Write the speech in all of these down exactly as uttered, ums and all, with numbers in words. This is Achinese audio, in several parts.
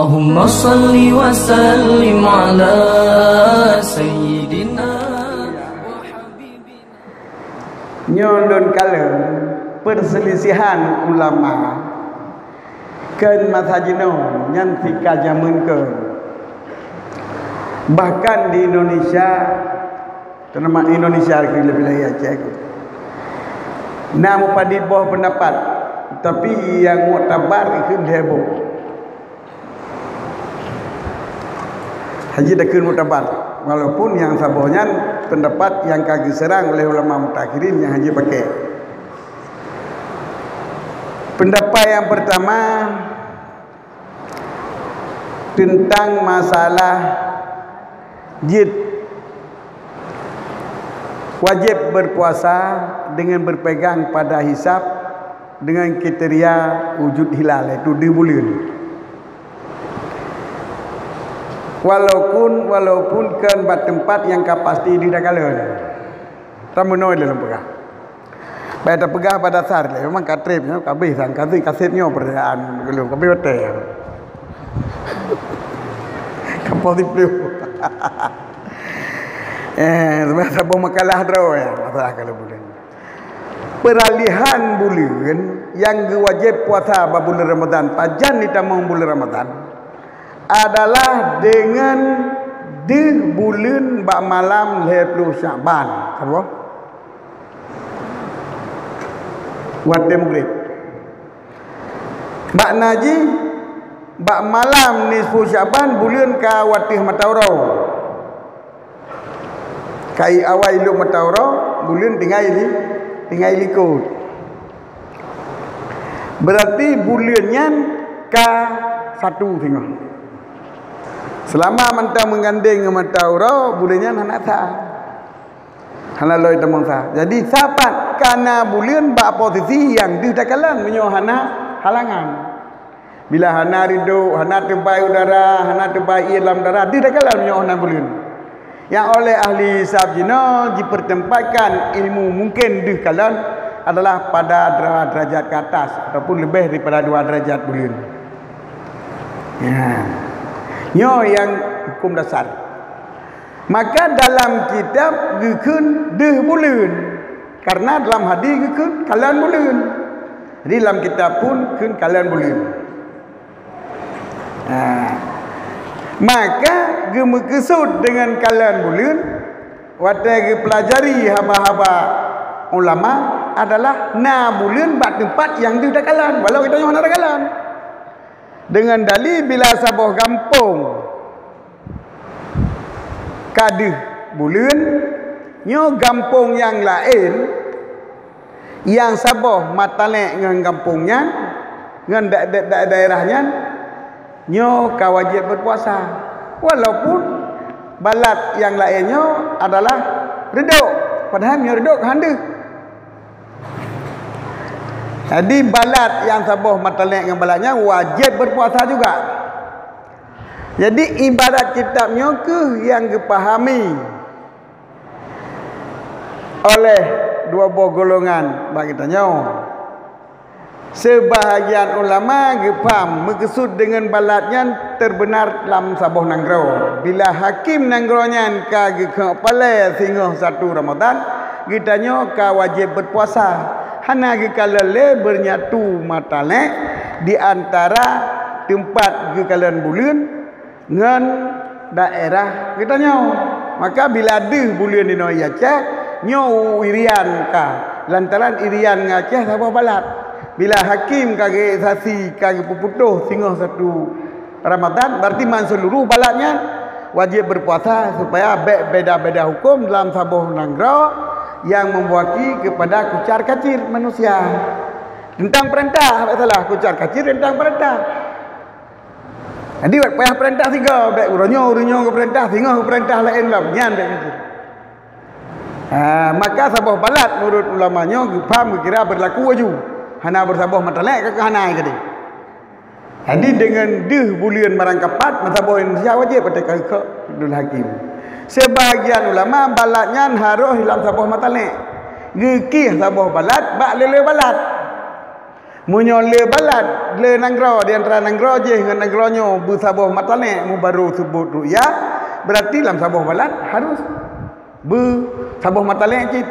Allahumma salli wa sallim ala sayyidina wa habibina. Nyoe lôn kalon perselisihan ulama keu masa jinoe nyan sika jameun keu. Bahkan di Indonesia, teunamak Indonesia keu leubeh-leubeh Aceh, na meupadum boh peundapat, tapi nyang muktabar keu lhèe boh. Hana takheun muktabar, walaupun nyang saboh nyan peundapat nyang ka geuseurang oleh ulama mutakhirin nyang hana pakai. Peundapat nyang peurtama teuntang masalah jeuet wajéb beupuasa deungon beupegang pada hisab deungon kriteria wujud hilal, yaitu deuh buleuen. Walaupun, walaupun kon bak teumpat nyang ka pasti deuh takalon. Tameunoe lé lôn peugah. Bah tapeugah bak dasar lé, memang ka trép nyoe, ka abéh sang, ka abéh kasét nyoe peurtanyaan lôn, ka abéh watèe. Ka poh siplôh. Eh, saboh makalah droe, ya, masalah kalau buleuen. Peuralihan buleuen nyang geuwajéb puasa bak buleuen Ramadhan, pajan jitamong buleuen Ramadhan, adalah deungon deuh buleuen bak malam lhèe plôh Syakban. Saboh? Watèe meugrib. Makna jih, bak malam nisfu Syakban buleuen ka u ateueh mata uroe. Ka awai lhok mata uroe, buleuen tinggai li-, tinggai likot. Berarti buleuen nyan ka satu singoh. Seulama mantong meugandeng ngon mata uroe, buleuen nyan hana sa. Hana lôn tamong sa. Jadi, sapat ka na buleuen bak posisi nyang deuh takalon meunyoe hana halangan. Bila hana reudôk, hana teubai udara, hana teubai ié lam dara, deuh takalon meunyoe hana buleuen. Nyang oleh ahli hisab jinoe jipeutempatkan ilmu mungken deuh kalon adalah pada dua derajat ke atas ataupun leubeh daripada dua derajat buleuen. Ya. Nyoe nyang huköm dasar. Maka dalam kitab geukheun deuh buleuen, karena dalam hadis geukheun kalon buleuen. Jadi, lam kitab pun kheun kalon buleuen. Ha. Maka geumeukeusut deungon kalon buleuen, watèe geupeulajari haba-haba ulama, adalah na buleuen bak teumpat nyang deuh takalon, walau geutanyoe hana takalon. Deungon dali bila saboh gampông ka deuh buleuen, nyoe gampông nyang laén nyang saboh meutalèk ngon gampông nyan, ngon da-, da-, da-, daerah nyan, nyoe ka wajéb beupuasa. Walaupun balat nyang laén nyoe adalah reudôk, padahai nyoe reudôk hana deuh. Jadi, balat nyang saboh meutalèk ngon balat nyan wajéb beupuasa juga. Jadi, ibarat kitab nyoe kheueh nyang geupahami oleh dua boh golongan bak geutanyoe. Seubahagian ulama geupaham meukeusut deungon balat nyan teubeunar lam saboh nanggroe. Bila hakim nanggroe nyan ka geukheun palée singoh satu Ramadhan, geutanyoe ka wajéb beupuasa. Hana geukalon lé beunyatu meutalèk di antara teumpat geukalon buleuen ngon daerah geutanyoe. Maka bila deuh buleuen inoe i Aceh, nyoe u Irian ka, lantaran Irian ngon Aceh saboh balat. Bila hakim ka geuék saksi ka geupeuputôh singoh satu Ramadhan, berarti man seuluruh balat nyan wajéb beupuasa supaya bék beda-beda huköm dalam saboh nanggroe nyang meuwakili keupada kucar kacir manusia. Teuntang peurintah, bék salah, kucar kacir teuntang peurintah. Jadi, payah peurintah sigoe, bék uroe nyoe, uroe nyoe geupeurintah, singoh geupeurintah laén lom, nyan bék gitu. Ha, maka saboh balat meunurot ulama nyoe geupaham geukira beurlaku laju. Hana beusaboh meutalèk ka hana keudeh. Jadi, deungon deuh buleuen barang kapat, meusaboh Indonesia wajéb watèe ka geukheun Abdul Hakim. Seubahagian ulama balat nyan harôh lam saboh meutalèk. Geukieh saboh balat bak lé-lé balat. Meunyoe le balad, le nanggroe, di antara nanggroe jih ngon nanggroe nyoe beusaboh matalek, meubaru seubut ru'yah, berarti lam saboh balad harus beusaboh matalek cit.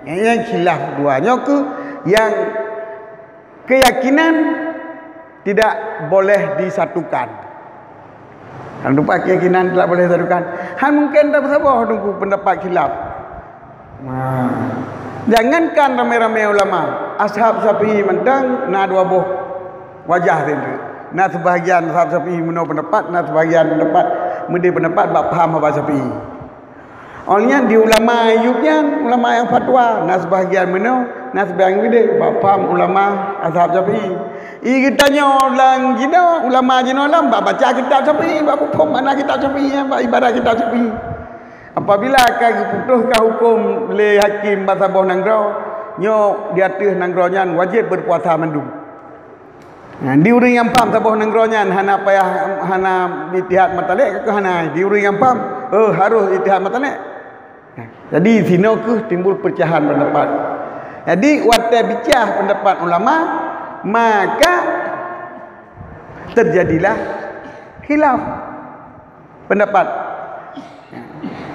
Nyang khilaf dua nyoe keuh nyang keyakinan tidak boleh disatukan. Kan lupa keyakinan tidak boleh disatukan. Han mungken dah beusaboh teungku pendapat khilaf. Nah, jangankan ramé-ramé ulama, ashab Syafi'i mantong na dua boh wajah teuh. Na sebahagian ashab Syafi'i meunoe pendapat, na sebahagian pendapat meudeh pendapat bak paham haba Syafi'i. Awaknyan di ulama Ayub nyan, ulama nyang fatwa, na sebahagian meunoe, na sebahagian meudeh bak paham ulama ashab Syafi'i. I geutanyoe lam jinoe, ulama jinoe lam bak baca kitab Syafi'i, bak paham makna kitab Syafi'i, bak ibarat kitab Syafi'i. Apabila ka geuputohkan huköm lé hakim bak saboh nanggroe, nyoe di ateueh nanggroe nyan wajéb beupuasa mandum. Nah, di ureuëng nyang paham saboh nanggroe nyan hana payah, hana ijtihad matalek ka hana, di ureuëng nyang paham, oh, harus ijtihad matalek. Nah, jadi sinoe keuh timbul perpecahan pendapat. Jadi watée pecah pendapat ulama, maka terjadilah khilaf pendapat.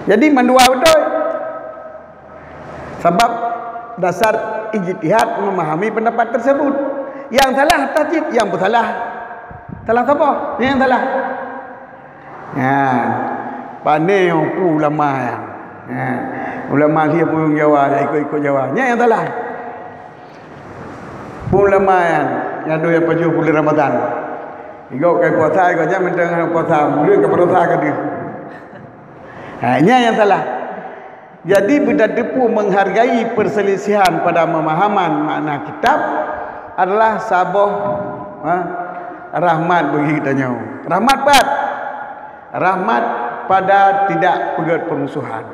Jadi mandua beutôi. Sabab dasar ijtihad memahami pendapat tersebut. Yang salah tajid, yang bersalah salah saboh, yang salah. Ha, pane peue ulama nyan. Ha, ulama lheueh peue Jawa, ikut-ikut Jawa. Nyan yang salah. Peue ulama nyan, nyang dua pajoh buleuen Ramadan. Igob kai puasa, igob nyan mantong puasa, buleuen ka puasa ka deuh. Ha, nyan nyang salah. Jadi beutateupeue menghargai perselisihan pada pemahaman makna kitab adalah saboh, ha, rahmat bagi geutanyoe. Rahmat pat? Rahmat pada tidak peugét permusuhan.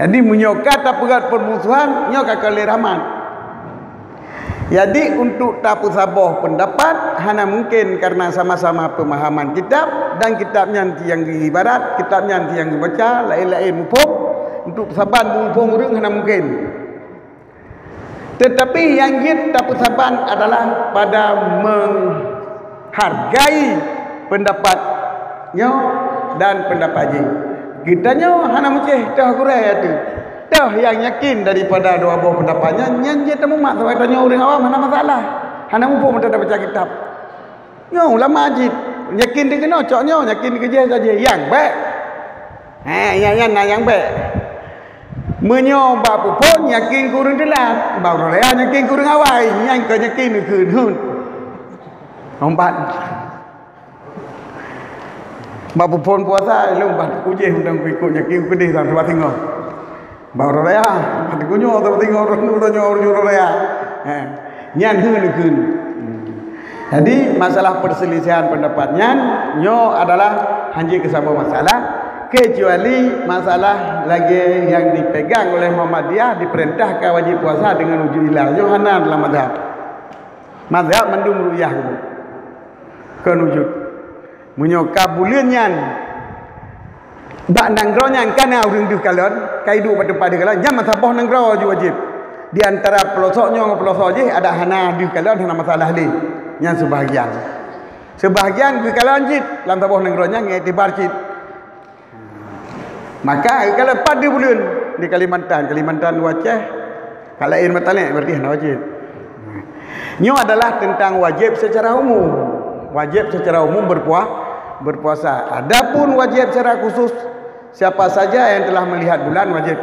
Jadi meunyoe ka tapeugét permusuhan, nyoe ka keu lé rahmat. Jadi untuk tapeusaboh pendapat hana mungken karena sama-sama pemahaman kitab dan kitab nyan nyang geuibarat, kitab nyan nyang geubaca, laén-laén muphom, untuk saban muphom ureuëng hana mungken. Tetapi nyang jeuet tapeusaban adalah pada menghargai pendapat nyoe dan pendapat jih. Geutanyoe hana meucéh toh gurée ateueh. Toh nyang yakin daripada dua boh pendapat nyan, nyan jeuet tamumat, sabab tanyoe ureuëng awam hana masalah. Hana muphom meunan tabaca kitab. Nyoe ulama jih yakin dikeunoe cok nyoe, yakin dikeujih saja nyang bék. He, nyan nyan na nyang bék. Meunyoe bak peuphon yakin keu ureuëng teulat, bak ureuëng raya yakin keu ureuëng awai, nyan ka yakin keu heuet. Nompat. Bak peuphon puasa, ilong bah kujih undang kuikot yakin keudeh dalam tempat tinggal. Bak ureuëng raya, bak geutanyoe tempat tinggal ureuëng nyoe ureuëng raya. He. Nyan heuet keu. Jadi masalah perselisihan pendapat nyan nyoe adalah hanjeuet keu saboh masalah, kecuali masalah lagée nyang dipegang oleh Muhammadiyah diperintahkan wajib puasa dengan wujud hilal. Nyoe hana dalam mazhab. Mazhab mandum ru'yah kon wujud. Meunyoe ka buleuen nyan bak nanggroe nyan ka na ureuëng deuh kalon, ka iduek bak teumpat deuh kalon, nyan meusaboh nanggroe jih wajéb. Di antara peulosok nyoe ngon peulosok jih ada hana deuh kalon, hana masalah lé. Nyan seubahgian. Seubahgian geukalon cit lam saboh nanggroe nyan ngon iktibar cit. Maka geukalon pat deuh buleuen di Kalimantan, Kalimantan u Aceh, ka laén meutalek berarti hana wajéb. Nyoe adalah tentang wajéb secara umum. Wajéb secara umum berpua-, berpuasa. Adapun wajéb secara khusus, siapa saja yang telah melihat bulan wajéb.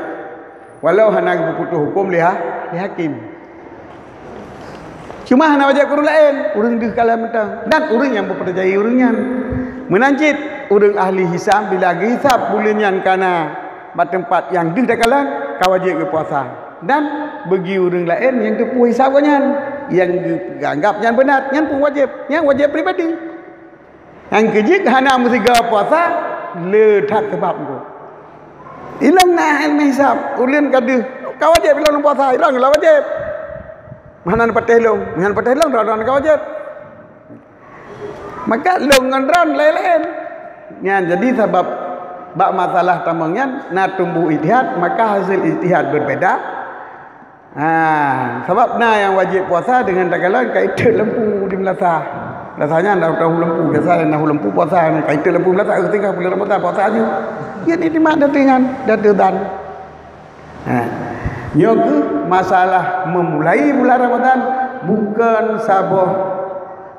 Walau hana geupeuputoh huköm lé ha-, lé hakim. Cuma hana wajéb keu ureuëng laén, ureuëng deuh kalon mantong dan ureuëng nyang beupeucayai ureuëng nyan. Meunan cit ureuëng ahli hisab bila geuhisab buleuen nyan ka na bak teumpat nyang deuh takalon, ka wajéb geupuasa. Dan bagi ureuëng laén nyang teupeu hisab gobnyan, nyang geuanggap nyan beuna, nyan pun wajéb. Nyan wajéb pribadi. Nyang keujeuet hana meusigoe puasa, le that sabab nyoe. Ilong na ilmu hisab, ulôn ka deuh, ka wajéb ilong puasa, ilong lah wajéb. Meuhana patéh lôn, meuhana patéh lôn, droe-droe ka wajéb. Maka lôn ngon droe laén-laén. Nyan jadi sabab bak masalah tamong nyan na tumbuh ijtihad, maka hasil ijtihad berbeda. Ha, sabab na nyang wajéb puasa deungon takalon ka itot lampu di meulasah. Biasanya dah tahu lampu, biasa nyang tahu lampu puasa ni, ka itot lampu meulasah, ketika bulan Ramadan puasa aju. Jadi nikmat datu nyan, datu dan. Ha. Nyoe keuh masalah memulai bulan Ramadan bukan saboh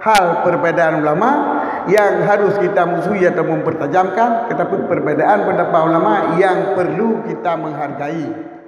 hal perbedaan ulama yang harus kita musuhi atau mempertajamkan, tetapi perbedaan pendapat ulama yang perlu kita menghargai.